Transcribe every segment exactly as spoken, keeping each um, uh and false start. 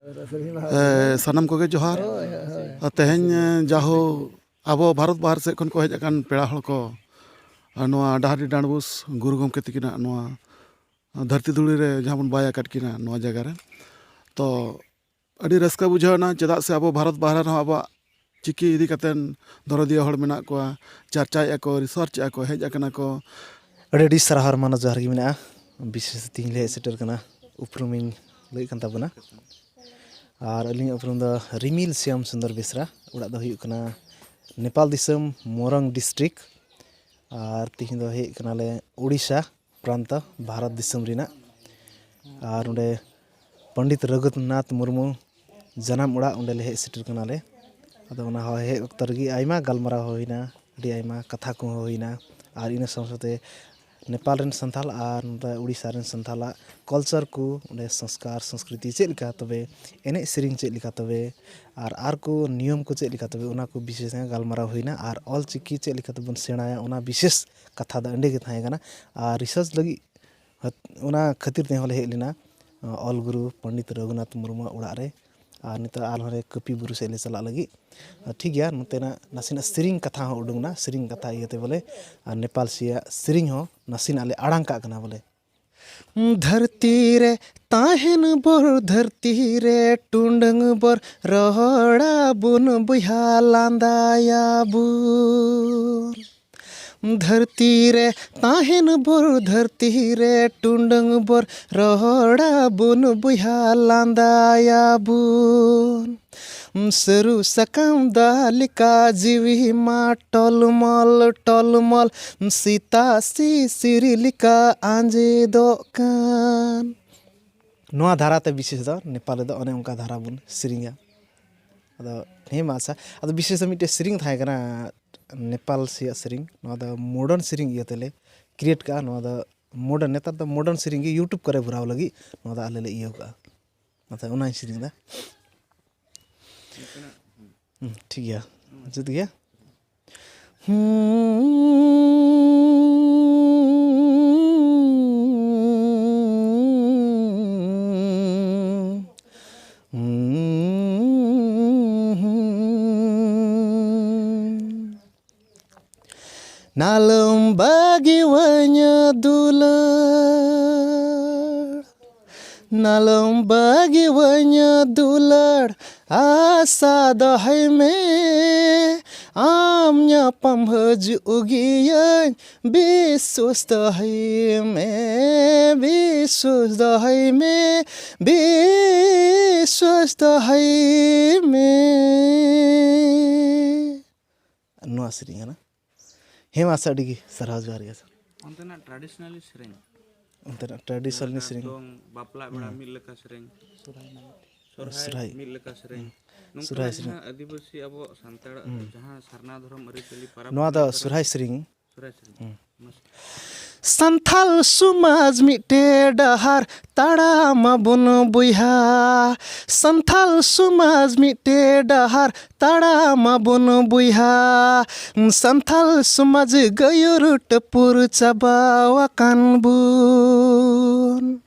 ᱮ, ᱥᱟᱱᱟᱢ ᱠᱚᱜᱮ ᱡᱚᱦᱟᱨ᱾ ᱟᱨ ᱛᱮᱦᱮᱧ, ᱮ, ᱡᱟᱦᱳ ᱟᱵᱚ ᱵᱷᱟᱨᱚᱛ ᱵᱟᱦᱟᱨ ᱥᱮᱫ ᱠᱷᱚᱱ ᱠᱚ ᱦᱮᱡ ᱟᱠᱟᱱ ᱯᱮᱲᱟ ᱦᱚᱲ ᱠᱚ, ᱟᱨ ᱱᱚᱣᱟ ᱰᱟᱦᱟᱨᱰᱤ ᱰᱟᱸᱰᱵᱩᱥ ᱜᱩᱨᱩ ᱜᱚᱢᱠᱮ ᱛᱤᱠᱤᱱᱟᱜ ᱱᱚᱣᱟ ᱫᱷᱟᱹᱨᱛᱤ ᱫᱷᱩᱲᱤ ᱨᱮ ᱡᱟᱦᱟᱸ ᱵᱚᱱ ᱵᱟᱭ ᱟᱠᱟᱫ ᱠᱤᱱᱟ ᱱᱚᱣᱟ ᱡᱟᱭᱜᱟ ᱨᱮ, ᱛᱚ ᱟᱹᱰᱤ ᱨᱟᱹᱥᱠᱟᱹ ᱵᱩᱡᱷᱟᱹᱣ ᱮᱱᱟ, ᱪᱮᱫᱟᱜ ᱥᱮ ᱟᱵᱚ ᱵᱷᱟᱨᱚᱛ ᱵᱟᱦᱨᱮ ᱨᱮᱦᱚᱸ ᱟᱵᱚᱣᱟᱜ ᱪᱤᱠᱤ ᱤᱫᱤ ᱠᱟᱛᱮᱱ ᱫᱚᱨᱚᱫᱤᱭᱟᱹ ᱦᱚᱲ ᱢᱮᱱᱟᱜ ᱠᱚᱣᱟ, ᱪᱟᱨᱪᱟᱭᱮᱫᱼᱟ ᱠᱚ, ᱨᱤᱥᱟᱨᱪ ᱮᱫᱼᱟ ᱠᱚ, ᱦᱮᱡ ᱟᱠᱟᱱᱟ ᱠᱚ᱾ ᱟᱹᱰᱤ ᱟᱹᱰᱤ ᱥᱟᱨᱦᱟᱣ ᱟᱨ ᱢᱟᱱᱚᱛ ᱡᱚᱦᱟᱨ ᱜᱮ ᱢᱮᱱᱟᱜᱼᱟ᱾ ᱵᱤᱥᱮᱥ ᱛᱤᱧ ᱞᱮ ᱦᱮᱡ ᱥᱮᱴᱮᱨ ᱠᱟᱱᱟ, ᱩᱯᱨᱩᱢᱤᱧ ᱞᱟᱹᱭᱮᱫ ᱠᱟᱱ ᱛᱟᱵᱚᱱᱟ᱾ ᱟᱨ ᱟᱹᱞᱤᱧᱟᱜ ᱩᱯᱨᱩᱢ ᱫᱚ ᱨᱤᱢᱤᱞ ᱥᱭᱟᱢ ᱥᱩᱱᱫᱚᱨ ᱵᱮᱥᱨᱟ᱾ ᱚᱲᱟᱜ ᱫᱚ ᱦᱩᱭᱩᱜ ᱠᱟᱱᱟ ᱱᱮᱯᱟᱞ ᱫᱤᱥᱚᱢ, ᱢᱳᱨᱚᱝ ᱰᱤᱥᱴᱨᱤᱠᱴ᱾ ᱟᱨ ᱛᱤᱦᱤᱧ ᱫᱚ ᱦᱮᱡ ᱠᱟᱱᱟᱞᱮ ᱳᱰᱤᱥᱟ ᱯᱨᱟᱱᱛᱚ, ᱵᱷᱟᱨᱚᱛ ᱫᱤᱥᱚᱢ ᱨᱮᱱᱟᱜ᱾ ᱟᱨ ᱚᱸᱰᱮ ᱯᱚᱱᱰᱤᱛ ᱨᱚᱜᱷᱩᱱᱟᱛᱷ ᱢᱩᱨᱢᱩ ᱡᱟᱱᱟᱢ ᱚᱲᱟᱜ, ᱚᱸᱰᱮ ᱞᱮ ᱦᱮᱡ ᱥᱮᱴᱮᱨ ᱠᱟᱱᱟᱞᱮ᱾ ᱟᱫᱚ ᱚᱱᱟ ᱦᱚᱸ ᱦᱮᱡ ᱚᱠᱛᱚ ᱨᱮᱜᱮ ᱟᱭᱢᱟ ᱜᱟᱞᱢᱟᱨᱟᱣ ᱦᱩᱭᱱᱟ, ᱟᱹᱰᱤ ᱟᱭᱢᱟ ᱠᱟᱛᱷᱟ ᱠᱚᱦᱚᱸ ᱦᱩᱭᱱᱟ᱾ ᱟᱨ ᱤᱱᱟᱹ ᱥᱟᱶ ᱥᱟᱶᱛᱮ ᱱᱮᱯᱟᱞ ᱨᱮᱱ ᱥᱟᱱᱛᱟᱲ ᱟᱨ ᱱᱚᱛᱮ ᱩᱲᱤᱥᱥᱟ ᱨᱮᱱ ᱥᱟᱱᱛᱟᱲᱟᱜ ᱠᱟᱞᱪᱟᱨ ᱠᱚ, ᱚᱸᱰᱮ ᱥᱚᱝᱥᱠᱟᱨ ᱥᱚᱝᱥᱠᱨᱤᱛᱤ ᱪᱮᱫ ᱞᱮᱠᱟ, ᱛᱚᱵᱮ ᱮᱱᱮᱡ ᱥᱮᱨᱮᱧ ᱪᱮᱫ ᱞᱮᱠᱟ, ᱛᱚᱵᱮ ᱟᱨ ᱟᱨ ᱠᱚ ᱱᱤᱭᱚᱢ ᱠᱚ ᱪᱮᱫ ᱞᱮᱠᱟ, ᱛᱚᱵᱮ ᱚᱱᱟ ᱠᱚ ᱵᱤᱥᱮᱥ ᱜᱟᱞᱢᱟᱨᱟᱣ ᱦᱩᱭᱱᱟ᱾ ᱟᱨ ᱚᱞ ᱪᱤᱠᱤ ᱪᱮᱫ ᱞᱮᱠᱟ ᱛᱮᱵᱚᱱ ᱥᱮᱬᱟᱭᱟ, ᱚᱱᱟ ᱵᱤᱥᱮᱥ ᱠᱟᱛᱷᱟ ᱫᱚ ᱚᱸᱰᱮ ᱜᱮ ᱛᱟᱦᱮᱸ ᱠᱟᱱᱟ᱾ ᱟᱨ ᱨᱤᱥᱟᱨᱪ ᱞᱟᱹᱜᱤᱫ ᱦᱟᱹᱛ-, ᱚᱱᱟ ᱠᱷᱟᱹᱛᱤᱨ ᱛᱮᱦᱚᱸ ᱞᱮ ᱦᱮᱡ ᱞᱮᱱᱟ, ᱚᱞ ᱜᱩᱨᱩ ᱯᱚᱱᱰᱤᱛ ᱨᱚᱜᱷᱩᱱᱟᱛᱷ ᱢᱩᱨᱢᱩᱣᱟᱜ ᱚᱲᱟᱜ ᱨᱮ᱾ ᱟᱨ ᱱᱤᱛᱚᱜ ᱟᱨᱦᱚᱸ ᱞᱮ ᱠᱟᱹᱯᱤ ᱵᱩᱨᱩ ᱥᱮᱫ ᱞᱮ ᱪᱟᱞᱟᱜ ᱞᱟᱹᱜᱤᱫ᱾ ᱟᱨ ᱴᱷᱤᱠ ᱜᱮᱭᱟ, ᱱᱚᱛᱮᱱᱟᱜ ᱱᱟᱥᱮᱱᱟᱜ ᱥᱮᱨᱮᱧ ᱠᱟᱛᱷᱟ ᱦᱚᱸ ᱩᱰᱩᱝ ᱮᱱᱟ, ᱥᱮᱨᱮᱧ ᱠᱟᱛᱷᱟ ᱤᱭᱟᱹᱛᱮ ᱵᱚᱞᱮ, ᱟᱨ ᱱᱮᱯᱟᱞ ᱥᱮᱭᱟᱜ ᱥᱮᱨᱮᱧ ᱦᱚᱸ ᱱᱟᱥᱮᱱᱟᱜ ᱞᱮ ᱟᱲᱟᱝ ᱠᱟᱜ ᱠᱟᱱᱟ ᱵᱚᱞᱮ᱾ ᱫᱷᱟᱹᱨᱛᱤ ᱨᱮ ᱛᱟᱦᱮᱱ ᱵᱷᱳᱨ ᱫᱷᱟᱹᱨᱛᱤ ᱨᱮ ᱴᱩᱰᱟᱹᱝ ᱵᱷᱳᱨ ᱨᱚᱦᱚᱲᱟᱵᱚᱱ ᱵᱚᱭᱦᱟ ᱞᱟᱸᱫᱟᱭᱟᱵᱚᱱ᱾ ᱫᱷᱟᱹᱨᱛᱤ ᱨᱮ ᱛᱟᱦᱮᱱ ᱵᱷᱳᱨ ᱫᱷᱟᱹᱨᱛᱤ ᱨᱮ ᱴᱩᱰᱟᱹᱝ ᱵᱷᱳᱨ ᱨᱚᱦᱚᱲᱟᱵᱚᱱ ᱵᱚᱭᱦᱟ ᱞᱟᱸᱫᱟᱭᱟᱵᱚᱱ᱾ ᱥᱟᱹᱨᱩ ᱥᱟᱠᱟᱢ ᱫᱟᱜ ᱞᱮᱠᱟ ᱡᱤᱣᱤ ᱢᱟ ᱴᱚᱞᱢᱚᱞ ᱴᱚᱞᱢᱚᱞ ᱥᱤᱛᱟ ᱥᱤᱥᱤᱨ ᱞᱮᱠᱟ ᱟᱸᱡᱮᱫᱚᱜ ᱠᱟᱱ᱾ ᱱᱚᱣᱟ ᱫᱷᱟᱨᱟᱛᱮ ᱵᱤᱥᱮᱥ ᱫᱚ ᱱᱮᱯᱟᱞ ᱨᱮᱫᱚ ᱚᱱᱮ ᱚᱱᱠᱟ ᱫᱷᱟᱨᱟ ᱵᱚᱱ ᱥᱮᱨᱮᱧᱟ᱾ ᱟᱫᱚ ᱦᱮᱸ ᱢᱟ ᱟᱪᱪᱷᱟ, ᱟᱫᱚ ᱵᱤᱥᱮᱥ ᱫᱚ ᱢᱤᱫᱴᱮᱡ ᱥᱮᱨᱮᱧ ᱛᱟᱦᱮᱸ ᱠᱟᱱᱟ ᱱᱮᱯᱟᱞ ᱥᱮᱭᱟᱜ ᱥᱮᱨᱮᱧ, ᱱᱚᱣᱟ ᱫᱚ ᱢᱚᱰᱟᱨᱱ ᱥᱮᱨᱮᱧ ᱤᱭᱟᱹ ᱛᱮᱞᱮ ᱠᱨᱤᱭᱮᱴ ᱠᱟᱜᱼᱟ᱾ ᱱᱚᱣᱟ ᱫᱚ ᱢᱚᱰᱟᱨᱱ, ᱱᱮᱛᱟᱨ ᱫᱚ ᱢᱚᱰᱟᱨᱱ ᱥᱮᱨᱮᱧ ᱜᱮ YouTube ᱠᱚᱨᱮ ᱵᱷᱚᱨᱟᱣ ᱞᱟᱹᱜᱤᱫ ᱱᱚᱣᱟ ᱫᱚ ᱟᱞᱮ ᱞᱮ ᱤᱭᱟᱹ ᱠᱟᱜᱼᱟ᱾ ᱚᱱᱟᱛᱮ ᱚᱱᱟᱧ ᱥᱮᱨᱮᱧ ᱮᱫᱟ᱾ ᱦᱩᱸ, ᱴᱷᱤᱠ ᱜᱮᱭᱟ, ᱡᱩᱛ ᱜᱮᱭᱟ᱾ ᱦᱩᱸ᱾ ᱱᱟᱞᱚᱢ ᱵᱟᱹᱜᱤᱣᱟᱹᱧᱟ ᱫᱩᱞᱟᱹᱲ, ᱱᱟᱞᱚᱢ ᱵᱟᱹᱜᱤᱣᱟᱹᱧᱟ ᱫᱩᱞᱟᱹᱲ, ᱟᱥᱟ ᱫᱚᱦᱚᱭ ᱢᱮ᱾ ᱟᱢ ᱧᱟᱯᱟᱢ ᱦᱤᱡᱩᱜ ᱜᱤᱭᱟᱹᱧ, ᱵᱤᱥᱣᱟᱥ ᱫᱚᱦᱚᱭ ᱢᱮ, ᱵᱤᱥᱣᱟᱥ ᱫᱚᱦᱚᱭ ᱢᱮ, ᱵᱤᱥᱣᱟᱥ ᱫᱚᱦᱚᱭ ᱢᱮ᱾ ᱱᱚᱣᱟ ᱥᱮᱨᱮᱧ ᱠᱟᱱᱟ᱾ ᱦᱮᱸ ᱢᱟ ᱥᱮ, ᱟᱹᱰᱤ ᱜᱮ ᱥᱟᱨᱦᱟᱣ, ᱡᱚᱦᱟᱨ ᱜᱮ ᱥᱮ᱾ ᱚᱱᱛᱮᱱᱟᱜ ᱴᱨᱟᱰᱤᱥᱚᱱᱟᱞᱤ ᱥᱮᱨᱮᱧ, ᱚᱱᱛᱮᱱᱟᱜ ᱴᱨᱟᱰᱤᱥᱚᱱᱟᱞᱤ ᱥᱮᱨᱮᱧ᱾ ᱫᱚᱝ, ᱵᱟᱯᱞᱟ ᱵᱮᱲᱟ ᱦᱩᱸ᱾ ᱢᱤᱫ ᱞᱮᱠᱟ ᱥᱮᱨᱮᱧ, ᱥᱚᱨᱦᱟᱭ ᱥᱚᱨᱦᱟᱭ᱾ ᱢᱤᱫ ᱞᱮᱠᱟ ᱥᱮᱨᱮᱧ, ᱦᱩᱸ᱾ ᱱᱚᱝᱠᱟᱱᱟᱜ ᱥᱚᱨᱦᱟᱭ ᱥᱮᱨᱮᱧ᱾ ᱡᱟᱦᱟᱸ ᱟᱹᱫᱤᱵᱟᱹᱥᱤ ᱟᱵᱚ ᱥᱟᱱᱛᱟᱲ ᱦᱩᱸ᱾ ᱡᱟᱦᱟᱸ ᱥᱟᱨᱱᱟ ᱫᱷᱚᱨᱚᱢ ᱟᱹᱨᱤᱪᱟᱹᱞᱤ ᱯᱟᱨᱟᱵᱽ ᱱᱚᱣᱟ ᱫᱚ ᱯᱩᱱᱟᱹᱭ ᱠᱚᱨᱮ ᱥᱚᱨᱦᱟᱭ ᱥᱮᱨᱮᱧ᱾ ᱥᱚᱨᱦᱟᱭ ᱥᱮᱨᱮᱧ᱾ ᱦᱩᱸ᱾ ᱢᱟᱥᱮ᱾ ᱥᱟᱱᱛᱷᱟᱞ ᱥᱚᱢᱟᱡᱽ ᱢᱤᱫᱴᱮᱡ ᱰᱟᱦᱟᱨ ᱛᱟᱲᱟᱢ ᱟᱵᱚᱱ ᱵᱚᱭᱦᱟ, ᱥᱟᱱᱛᱷᱟᱞ ᱥᱚᱢᱟᱡᱽ ᱢᱤᱫᱴᱮᱡ ᱰᱟᱦᱟᱨ ᱛᱟᱲᱟᱢ ᱟᱵᱚᱱ ᱵᱚᱭᱦᱟ, ᱥᱟᱱᱛᱷᱟᱞ ᱥᱚᱢᱟᱡᱽ ᱜᱟᱹᱭᱩᱨ ᱴᱟᱹᱯᱩᱨ ᱪᱟᱵᱟ ᱟᱠᱟᱱ ᱵᱚᱱ᱾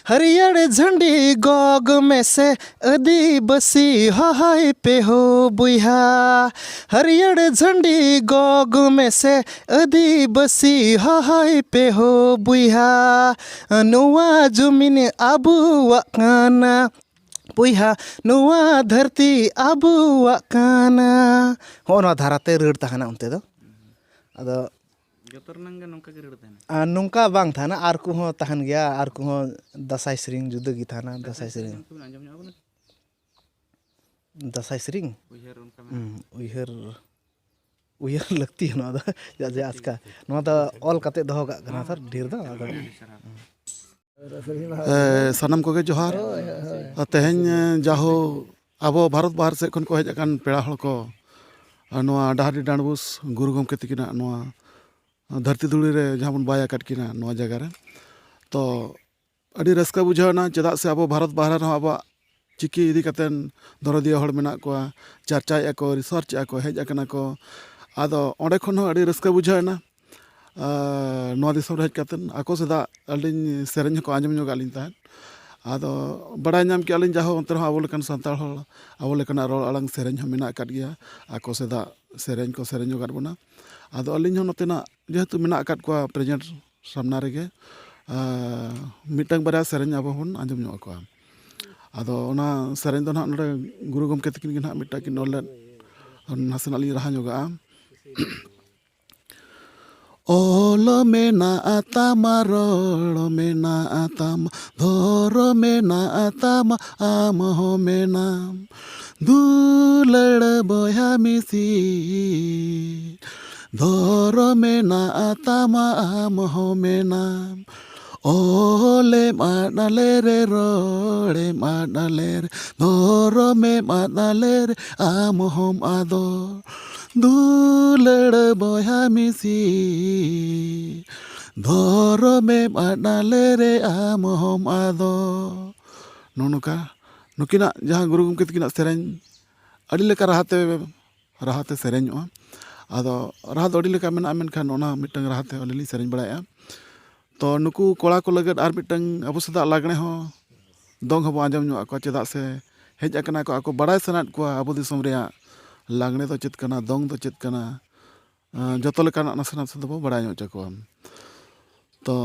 ᱦᱟᱹᱨᱭᱟᱹᱲ ᱡᱷᱟᱹᱱᱰᱤ ᱜᱚᱜᱽ ᱢᱮᱥᱮ ᱟᱹᱫᱤᱵᱟᱹᱥᱤ ᱦᱚᱦᱚᱭ ᱯᱮ ᱦᱳ ᱵᱚᱭᱦᱟ, ᱦᱟᱹᱨᱭᱟᱹᱲ ᱡᱷᱟᱹᱱᱰᱤ ᱜᱚᱜᱽ ᱢᱮᱥᱮ ᱟᱹᱫᱤᱵᱟᱹᱥᱤ ᱦᱚᱦᱚᱭ ᱯᱮ ᱦᱳ ᱵᱚᱭᱦᱟ᱾ ᱱᱚᱣᱟ ᱡᱩᱢᱤᱱ ᱟᱵᱚᱣᱟᱜ ᱠᱟᱱᱟ ᱵᱚᱭᱦᱟ, ᱱᱚᱣᱟ ᱫᱷᱟᱹᱨᱛᱤ ᱟᱵᱚᱣᱟᱜ ᱠᱟᱱᱟ᱾ ᱦᱚᱸᱜᱼᱚ ᱱᱚᱣᱟ ᱫᱷᱟᱨᱟᱛᱮ ᱨᱟᱹᱲ ᱛᱟᱦᱮᱱᱟ ᱚᱱᱛᱮ ᱫᱚ᱾ ᱟᱫᱚ ᱡᱚᱛᱚ ᱨᱮᱱᱟᱝ ᱜᱮ ᱱᱚᱝᱠᱟ ᱜᱮ ᱨᱟᱹᱲ ᱛᱟᱦᱮᱱᱟ? ᱟᱨ ᱱᱚᱝᱠᱟ ᱵᱟᱝ ᱛᱟᱦᱮᱱᱟ, ᱟᱨ ᱠᱚᱦᱚᱸ ᱛᱟᱦᱮᱱ ᱜᱮᱭᱟ, ᱟᱨ ᱠᱚᱦᱚᱸ ᱫᱟᱸᱥᱟᱭ ᱥᱮᱨᱮᱧ ᱡᱩᱫᱟᱹ ᱜᱮ ᱛᱟᱦᱮᱱᱟ, ᱫᱟᱸᱥᱟᱭ ᱥᱮᱨᱮᱧ᱾ ᱠᱚᱵᱤᱱ ᱟᱸᱡᱚᱢ ᱧᱚᱜ ᱠᱟᱫᱟ? ᱫᱟᱸᱥᱟᱭ ᱥᱮᱨᱮᱧ? ᱩᱭᱦᱟᱹᱨ ᱚᱱᱠᱟ ᱢᱮᱱᱟᱜᱼᱟ? ᱦᱩᱸ, ᱩᱭᱦᱟᱹᱨ, ᱩᱭᱦᱟᱹᱨ ᱞᱟᱹᱠᱛᱤ ᱱᱚᱣᱟ ᱫᱚ, ᱪᱮᱫᱟᱜ ᱡᱮ ᱟᱪᱠᱟ ᱱᱚᱣᱟ ᱫᱚ ᱚᱞ ᱠᱟᱛᱮ ᱫᱚᱦᱚ ᱠᱟᱜ ᱠᱟᱱᱟ ᱛᱚ, ᱰᱷᱮᱨ ᱫᱚ᱾ ᱟᱫᱚ ᱟᱹᱰᱤ ᱥᱟᱨᱦᱟᱣ᱾ ᱮ, ᱥᱟᱱᱟᱢ ᱠᱚᱜᱮ ᱡᱚᱦᱟᱨ᱾ ᱦᱳᱭ, ᱦᱳᱭ, ᱦᱳᱭ᱾ ᱟᱨ ᱛᱮᱦᱮᱧ, ᱮ, ᱡᱟᱦᱳ ᱟᱵᱚ ᱵᱷᱟᱨᱚᱛ ᱵᱟᱦᱟᱨ ᱥᱮᱫ ᱠᱷᱚᱱ ᱠᱚ ᱦᱮᱡ ᱟᱠᱟᱱ ᱯᱮᱲᱟ ᱦᱚᱲ ᱠᱚ, ᱟᱨ ᱱᱚᱣᱟ ᱰᱟᱦᱟᱨᱰᱤ ᱰᱟᱸᱰᱵᱳᱥ ᱜᱩᱨᱩ ᱜᱚᱢᱠᱮ ᱛᱤᱠᱤᱱᱟᱜ ᱱᱚᱣᱟ ᱫᱷᱟᱹᱨᱛᱤ ᱫᱷᱩᱲᱤ ᱨᱮ ᱡᱟᱦᱟᱸ ᱵᱚᱱ ᱵᱟᱭ ᱟᱠᱟᱫ ᱠᱤᱱᱟ ᱱᱚᱣᱟ ᱡᱟᱭᱜᱟ ᱨᱮ, ᱛᱚ ᱟᱹᱰᱤ ᱨᱟᱹᱥᱠᱟᱹ ᱵᱩᱡᱷᱟᱹᱣ ᱮᱱᱟ, ᱪᱮᱫᱟᱜ ᱥᱮ ᱟᱵᱚ ᱵᱷᱟᱨᱚᱛ ᱵᱟᱦᱨᱮ ᱨᱮᱦᱚᱸ ᱟᱵᱚᱣᱟᱜ ᱪᱤᱠᱤ ᱤᱫᱤ ᱠᱟᱛᱮᱱ ᱫᱚᱨᱚᱫᱤᱭᱟᱹ ᱦᱚᱲ ᱢᱮᱱᱟᱜ ᱠᱚᱣᱟ, ᱪᱟᱨᱪᱟᱭᱮᱫᱼᱟ ᱠᱚ, ᱨᱤᱥᱟᱨᱪᱮᱫᱼᱟ ᱠᱚ, ᱦᱮᱡ ᱟᱠᱟᱱᱟ ᱠᱚ᱾ ᱟᱫᱚ ᱚᱸᱰᱮ ᱠᱷᱚᱱ ᱦᱚᱸ ᱟᱹᱰᱤ ᱨᱟᱹᱥᱠᱟᱹ ᱵᱩᱡᱷᱟᱹᱣ ᱮᱱᱟ᱾ ᱟᱨ ᱱᱚᱣᱟ ᱫᱤᱥᱚᱢ ᱨᱮ ᱦᱮᱡ ᱠᱟᱛᱮᱱ ᱟᱠᱚ ᱥᱮᱫᱟᱜ ᱟᱹᱞᱤᱧ ᱥᱮᱨᱮᱧ ᱦᱚᱸᱠᱚ ᱟᱸᱡᱚᱢ ᱧᱚᱜᱟᱜ ᱞᱤᱧ ᱛᱟᱦᱮᱸᱫ᱾ ᱟᱫᱚ ᱵᱟᱲᱟᱭ ᱧᱟᱢ ᱠᱮᱜᱼᱟ ᱞᱤᱧ, ᱡᱟᱦᱳ ᱚᱱᱛᱮ ᱨᱮᱦᱚᱸ ᱟᱵᱚ ᱞᱮᱠᱟᱱ ᱥᱟᱱᱛᱟᱲ ᱦᱚᱲ, ᱟᱵᱚ ᱞᱮᱠᱟᱱᱟᱜ ᱨᱚᱲ ᱟᱲᱟᱝ ᱥᱮᱨᱮᱧ ᱦᱚᱸ ᱢᱮᱱᱟᱜ ᱟᱠᱟᱫ ᱜᱮᱭᱟ, ᱟᱠᱚ ᱥᱮᱫᱟᱜ ᱥᱮᱨᱮᱧ ᱠᱚ ᱥᱮᱨᱮᱧ ᱟᱠᱟᱫ ᱵᱚᱱᱟ᱾ ᱟᱫᱚ ᱟᱹᱞᱤᱧ ᱦᱚᱸ ᱱᱚᱛᱮᱱᱟᱜ ᱡᱮᱦᱮᱛᱩ ᱢᱮᱱᱟᱜ ᱟᱠᱟᱫ ᱠᱚᱣᱟ present ᱥᱟᱢᱱᱟ ᱨᱮᱜᱮ, ᱟᱨ ᱢᱤᱫᱴᱟᱝ ᱵᱟᱨᱭᱟ ᱥᱮᱨᱮᱧ ᱟᱵᱚ ᱵᱚᱱ ᱟᱸᱡᱚᱢ ᱧᱚᱜ ᱟᱠᱚᱣᱟ᱾ ᱟᱫᱚ ᱚᱱᱟ ᱥᱮᱨᱮᱧ ᱫᱚ ᱱᱟᱦᱟᱜ ᱱᱚᱰᱮ ᱜᱩᱨᱩ ᱜᱚᱢᱠᱮ ᱛᱟᱹᱠᱤᱱ ᱜᱮ ᱱᱟᱦᱟᱜ ᱢᱤᱫᱴᱟᱝ ᱠᱤᱱ ᱚᱞ ᱞᱮᱫ, ᱱᱟᱥᱮᱱᱟᱜ ᱞᱤᱧ ᱨᱟᱦᱟ ᱧᱚᱜᱟᱜᱼᱟ᱾ ᱚᱞ ᱢᱮᱱᱟᱜᱼᱟ ᱛᱟᱢᱟ, ᱨᱚᱲ ᱢᱮᱱᱟᱜᱼᱟ ᱛᱟᱢᱟ, ᱫᱷᱚᱨᱚᱢ ᱢᱮᱱᱟᱜᱼᱟ ᱛᱟᱢᱟ, ᱟᱢ ᱦᱚᱸ ᱢᱮᱱᱟᱢ ᱫᱩᱞᱟᱹᱲ ᱵᱚᱭᱦᱟ ᱢᱤᱥᱤ᱾ ᱫᱷᱚᱨᱚᱢ ᱢᱮᱱᱟᱜᱼᱟ ᱛᱟᱢᱟ, ᱟᱢ ᱦᱚᱸ ᱢᱮᱱᱟᱢ᱾ ᱚᱞᱮᱢ ᱟᱫ ᱟᱞᱮ ᱨᱮ, ᱨᱚᱲᱮᱢ ᱟᱫ ᱟᱞᱮ ᱨᱮ, ᱫᱷᱚᱨᱚᱢᱮᱢ ᱟᱫ ᱟᱞᱮ ᱨᱮ, ᱟᱢ ᱦᱚᱸᱢ ᱟᱫᱚᱜ ᱫᱩᱞᱟᱹᱲ ᱵᱚᱭᱦᱟ ᱢᱤᱥᱤ᱾ ᱫᱷᱚᱨᱚᱢᱮᱢ ᱟᱫ ᱟᱞᱮ ᱨᱮ, ᱟᱢ ᱦᱚᱸᱢ ᱟᱫᱚᱜ᱾ ᱱᱚᱜᱼᱚ ᱱᱚᱝᱠᱟ ᱱᱩᱠᱤᱱᱟᱜ ᱡᱟᱦᱟᱸ ᱜᱩᱨᱩ ᱜᱚᱢᱠᱮ ᱛᱟᱹᱠᱤᱱᱟᱜ ᱥᱮᱨᱮᱧ ᱟᱹᱰᱤ ᱞᱮᱠᱟ ᱨᱟᱦᱟᱛᱮ, ᱨᱟᱦᱟᱛᱮ ᱥᱮᱨᱮᱧᱚᱜᱼᱟ᱾ ᱟᱫᱚ ᱨᱟᱦᱟ ᱫᱚ ᱟᱹᱰᱤ ᱞᱮᱠᱟ ᱢᱮᱱᱟᱜᱼᱟ, ᱢᱮᱱᱠᱷᱟᱱ ᱚᱱᱟ ᱢᱤᱫᱴᱟᱝ ᱨᱟᱦᱟᱛᱮ ᱟᱹᱞᱤᱧ ᱞᱤᱧ ᱥᱮᱨᱮᱧ ᱵᱟᱲᱟᱭᱮᱫᱼᱟ᱾ ᱛᱚ ᱱᱩᱠᱩ ᱠᱚᱲᱟ ᱠᱚ ᱞᱟᱹᱜᱤᱫ ᱟᱨ ᱢᱤᱫᱴᱟᱝ ᱟᱵᱚ ᱥᱮᱫᱟᱜ ᱞᱟᱜᱽᱬᱮ ᱦᱚᱸ, ᱫᱚᱝ ᱦᱚᱸᱵᱚ ᱟᱸᱡᱚᱢ ᱧᱚᱜ ᱟᱠᱚᱣᱟ, ᱪᱮᱫᱟᱜ ᱥᱮ ᱦᱮᱡ ᱟᱠᱟᱱᱟ ᱠᱚ, ᱟᱠᱚ ᱵᱟᱲᱟᱭ ᱥᱟᱱᱟᱭᱮᱫ ᱠᱚᱣᱟ ᱟᱵᱚ ᱫᱤᱥᱚᱢ ᱨᱮᱭᱟᱜ ᱞᱟᱜᱽᱬᱮ ᱫᱚ ᱪᱮᱫ ᱠᱟᱱᱟ, ᱫᱚᱝ ᱫᱚ ᱪᱮᱫ ᱠᱟᱱᱟ, ᱟᱸ, ᱡᱚᱛᱚ ᱞᱮᱠᱟᱱᱟᱜ ᱱᱟᱥᱮ ᱱᱟᱥᱮ ᱫᱚᱵᱚ ᱵᱟᱲᱟᱭ ᱧᱚᱜ ᱦᱚᱪᱚ ᱠᱚᱣᱟ᱾ ᱛᱚ,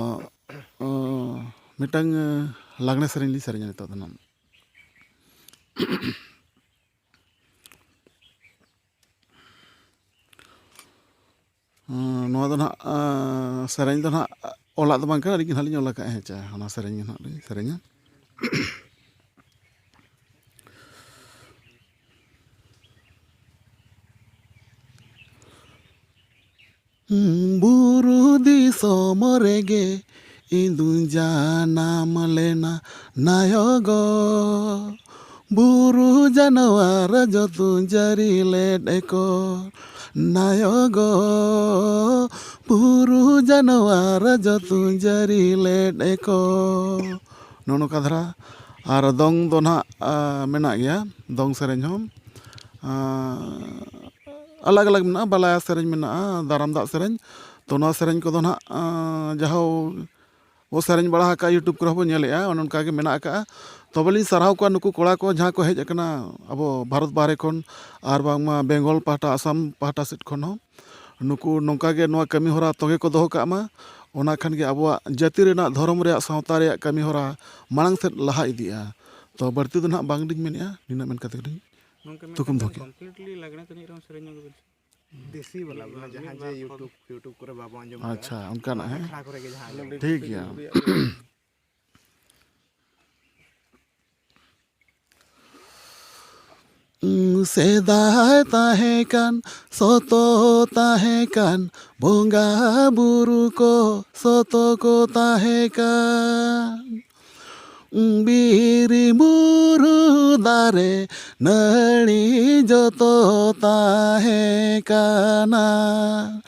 ᱟᱸ, ᱢᱤᱫᱴᱟᱝ, ᱟᱸ, ᱞᱟᱜᱽᱬᱮ ᱥᱮᱨᱮᱧ ᱞᱤᱧ ᱥᱮᱨᱮᱧᱟ ᱱᱤᱛᱚᱜ ᱫᱚ ᱱᱟᱦᱟᱜ᱾ ᱟᱸ, ᱱᱚᱣᱟ ᱫᱚ ᱱᱟᱦᱟᱜ, ᱟᱸ, ᱥᱮᱨᱮᱧ ᱫᱚ ᱱᱟᱦᱟᱜ ᱚᱞᱟᱜ ᱫᱚ ᱵᱟᱝ ᱠᱟᱱᱟ, ᱟᱹᱞᱤᱧ ᱜᱮ ᱱᱟᱦᱟᱜ ᱞᱤᱧ ᱚᱞ ᱟᱠᱟᱫᱼᱟ᱾ ᱦᱮᱸ ᱪᱮ, ᱚᱱᱟ ᱥᱮᱨᱮᱧ ᱜᱮ ᱱᱟᱦᱟᱜ ᱞᱤᱧ ᱥᱮᱨᱮᱧᱟ᱾ ᱵᱩᱨᱩ ᱫᱤᱥᱚᱢ ᱨᱮᱜᱮ ᱤᱧ ᱫᱩᱧ ᱡᱟᱱᱟᱢ ᱞᱮᱱᱟ ᱱᱟᱭᱚ ᱜᱚ᱾ ᱵᱩᱨᱩ ᱡᱟᱱᱣᱟᱨ ᱡᱚᱛᱚᱧ ᱡᱟᱹᱨᱤ ᱞᱮᱫ ᱠᱚ ᱱᱟᱭᱚ ᱜᱚ᱾ ᱵᱩᱨᱩ ᱡᱟᱱᱣᱟᱨ ᱡᱚᱛᱚᱧ ᱡᱟᱹᱨᱤ ᱞᱮᱫ ᱠᱚ᱾ ᱱᱚᱜᱼᱚ ᱱᱚᱝᱠᱟ ᱫᱷᱟᱨᱟ᱾ ᱟᱨ ᱫᱚᱝ ᱫᱚ ᱱᱟᱦᱟᱜ, ᱟ, ᱢᱮᱱᱟᱜ ᱜᱮᱭᱟ, ᱫᱚᱝ ᱥᱮᱨᱮᱧ ᱦᱚᱸ᱾ ᱟᱸ, ᱟᱞᱟᱜᱽ ᱟᱞᱟᱜᱽ ᱢᱮᱱᱟᱜᱼᱟ, ᱵᱟᱞᱟᱭᱟ ᱥᱮᱨᱮᱧ ᱢᱮᱱᱟᱜᱼᱟ, ᱫᱟᱨᱟᱢ ᱫᱟᱜ ᱥᱮᱨᱮᱧ᱾ ᱛᱚ, ᱱᱚᱣᱟ ᱥᱮᱨᱮᱧ ᱠᱚᱫᱚ ᱱᱟᱦᱟᱜ, ᱟᱸ, ᱡᱟᱦᱳ ᱵᱚ ᱥᱮᱨᱮᱧ ᱵᱟᱲᱟ ᱟᱠᱟᱫᱼᱟ, YouTube ᱠᱚᱨᱮ ᱦᱚᱸᱵᱚ ᱧᱮᱞᱮᱫᱼᱟ, ᱚᱱᱮ ᱚᱱᱠᱟ ᱜᱮ ᱢᱮᱱᱟᱜ ᱟᱠᱟᱫᱼᱟ᱾ ᱛᱚᱵᱮ ᱞᱤᱧ ᱥᱟᱨᱦᱟᱣ ᱠᱚᱣᱟ ᱱᱩᱠᱩ ᱠᱚᱲᱟ ᱠᱚ ᱡᱟᱦᱟᱸ ᱠᱚ ᱦᱮᱡ ᱟᱠᱟᱱᱟ ᱟᱵᱚ ᱵᱷᱟᱨᱚᱛ ᱵᱟᱦᱨᱮ ᱠᱷᱚᱱ, ᱟᱨ ᱵᱟᱝᱢᱟ ᱵᱮᱝᱜᱚᱞ ᱯᱟᱦᱴᱟ, ᱟᱥᱟᱢ ᱯᱟᱦᱴᱟ ᱥᱮᱫ ᱠᱷᱚᱱ ᱦᱚᱸ᱾ ᱱᱩᱠᱩ ᱱᱚᱝᱠᱟ ᱜᱮ ᱱᱚᱣᱟ ᱠᱟᱹᱢᱤ ᱦᱚᱨᱟ ᱛᱚᱸᱜᱮ ᱠᱚ ᱫᱚᱦᱚ ᱠᱟᱜ ᱢᱟ, ᱚᱱᱟ ᱠᱷᱟᱱ ᱜᱮ ᱟᱵᱚᱣᱟᱜ ᱡᱟᱹᱛᱤ ᱨᱮᱱᱟᱜ, ᱫᱷᱚᱨᱚᱢ ᱨᱮᱭᱟᱜ, ᱥᱟᱶᱛᱟ ᱨᱮᱭᱟᱜ ᱠᱟᱹᱢᱤ ᱦᱚᱨᱟ ᱢᱟᱲᱟᱝ ᱥᱮᱫ ᱞᱟᱦᱟ ᱤᱫᱤᱜᱼᱟ᱾ ᱛᱚ ᱵᱟᱹᱲᱛᱤ ᱫᱚ ᱱᱟᱦᱟᱜ ᱵᱟᱝ ᱞᱤᱧ ᱢᱮᱱᱮᱫᱼᱟ, ᱱᱤᱱᱟᱹᱜ ᱢᱮᱱ ᱠᱟᱛᱮ ᱜᱮᱞᱤᱧ ᱛᱩᱠᱩᱢ ᱫᱚᱦᱚ ᱠᱮᱫᱼᱟ᱾ ᱠᱚᱢᱯᱞᱤᱴᱞᱤ ᱞᱟᱜᱽᱬᱮ ᱛᱟᱹᱱᱤᱡ ᱨᱮᱦᱚᱸ ᱥᱮᱨᱮᱧ ᱧᱚᱜ ᱵᱤᱱ ᱥᱮ᱾ ᱫᱮᱥᱤ ᱵᱟᱞᱟ ᱵᱚᱞᱮ ᱡᱟᱦᱟᱸ ᱡᱮ YouTube YouTube ᱠᱚᱨᱮ ᱵᱟᱵᱚ ᱟᱸᱡᱚᱢ ᱟᱪᱪᱷᱟ, ᱚᱱᱠᱟᱱᱟᱜ ᱦᱮᱸ᱾ ᱟᱠᱷᱲᱟ ᱠᱚᱨᱮ ᱜᱮ ᱡᱟᱦᱟᱸ ᱟᱸᱡᱚᱢ ᱴᱷᱤᱠ ᱜᱮᱭᱟ᱾ ᱥᱮᱫᱟᱭ ᱛᱟᱦᱮᱸ ᱠᱟᱱ, ᱥᱚᱛᱚ ᱛᱟᱦᱮᱸ ᱠᱟᱱ, ᱵᱚᱸᱜᱟ ᱵᱩᱨᱩ ᱠᱚ ᱥᱚᱛᱚ ᱠᱚ ᱛᱟᱦᱮᱸ ᱠᱟᱱ᱾ ᱵᱤᱨ ᱵᱩᱨᱩ ᱫᱟᱨᱮ ᱱᱟᱹᱲᱤ ᱡᱚᱛᱚ ᱛᱟᱦᱮᱸ ᱠᱟᱱᱟ᱾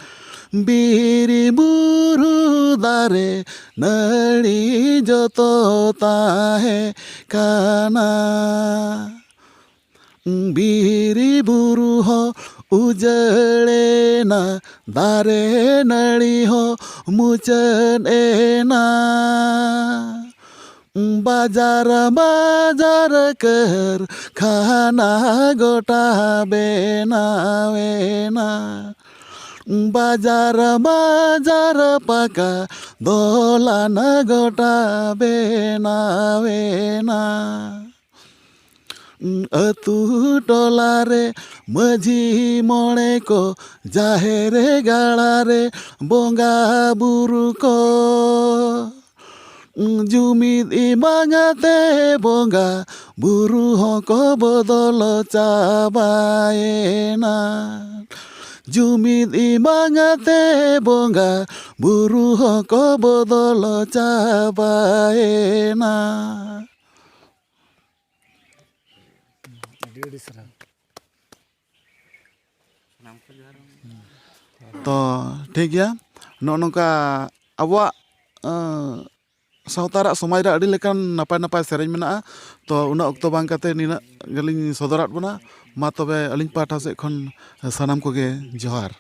ᱵᱤᱨ ᱵᱩᱨᱩ ᱫᱟᱨᱮ ᱱᱟᱹᱲᱤ ᱡᱚᱛᱚ ᱛᱟᱦᱮᱸ ᱠᱟᱱᱟ᱾ ᱵᱤᱨ ᱵᱩᱨᱩ ᱦᱚᱸ ᱩᱡᱟᱹᱲᱮᱱᱟ, ᱫᱟᱨᱮ ᱱᱟᱹᱲᱤ ᱦᱚᱸ ᱢᱩᱪᱟᱹᱫ ᱮᱱᱟ᱾ ᱵᱟᱡᱟᱨ ᱵᱟᱡᱟᱨ ᱠᱟᱹᱨᱠᱷᱟᱱᱟ ᱜᱚᱴᱟ ᱵᱮᱱᱟᱣᱮᱱᱟ᱾ ᱵᱟᱡᱟᱨ ᱵᱟᱡᱟᱨ ᱯᱟᱠᱟ ᱫᱚᱞᱟᱱ ᱜᱚᱴᱟ ᱵᱮᱱᱟᱣᱮᱱᱟ᱾ ᱟᱹᱛᱩ ᱴᱚᱞᱟ ᱨᱮ ᱢᱟᱹᱡᱷᱤ ᱢᱚᱬᱮ ᱠᱚ, ᱡᱟᱦᱮᱨ ᱜᱟᱲ ᱨᱮ ᱵᱚᱸᱜᱟ ᱵᱩᱨᱩ ᱠᱚ᱾ ᱡᱩᱢᱤᱫ ᱮᱢᱟᱱ ᱛᱮ ᱵᱚᱸᱜᱟ ᱵᱩᱨᱩ ᱦᱚᱸᱠᱚ ᱵᱚᱫᱚᱞ ᱪᱟᱵᱟᱭᱮᱱᱟ᱾ ᱡᱩᱢᱤᱫ ᱮᱢᱟᱱ ᱛᱮ ᱵᱚᱸᱜᱟ ᱵᱩᱨᱩ ᱦᱚᱸᱠᱚ ᱵᱚᱫᱚᱞ ᱪᱟᱵᱟᱭᱮᱱᱟ᱾ ᱟᱹᱰᱤ ᱟᱹᱰᱤ ᱥᱟᱨᱦᱟᱣ᱾ ᱛᱚ ᱴᱷᱤᱠ ᱜᱮᱭᱟ, ᱱᱚᱜᱼᱚ ᱱᱚᱝᱠᱟ ᱟᱵᱚᱣᱟᱜ ᱟᱸ, ᱥᱟᱶᱛᱟ ᱨᱮᱭᱟᱜ, ᱥᱚᱢᱟᱡᱽ ᱨᱮᱭᱟᱜ ᱟᱹᱰᱤ ᱞᱮᱠᱟᱱ ᱱᱟᱯᱟᱭ ᱱᱟᱯᱟᱭ ᱥᱮᱨᱮᱧ ᱢᱮᱱᱟᱜᱼᱟ᱾ ᱛᱚ ᱩᱱᱟᱹᱜ ᱚᱠᱛᱚ ᱵᱟᱝ ᱠᱟᱛᱮ ᱱᱤᱱᱟᱹᱜ ᱜᱮᱞᱤᱧ ᱥᱚᱫᱚᱨᱟᱫ ᱵᱚᱱᱟ᱾ ᱢᱟ ᱛᱚᱵᱮ ᱟᱹᱞᱤᱧ ᱯᱟᱦᱴᱟ ᱥᱮᱫ ᱠᱷᱚᱱ ᱥᱟᱱᱟᱢ ᱠᱚᱜᱮ ᱡᱚᱦᱟᱨ᱾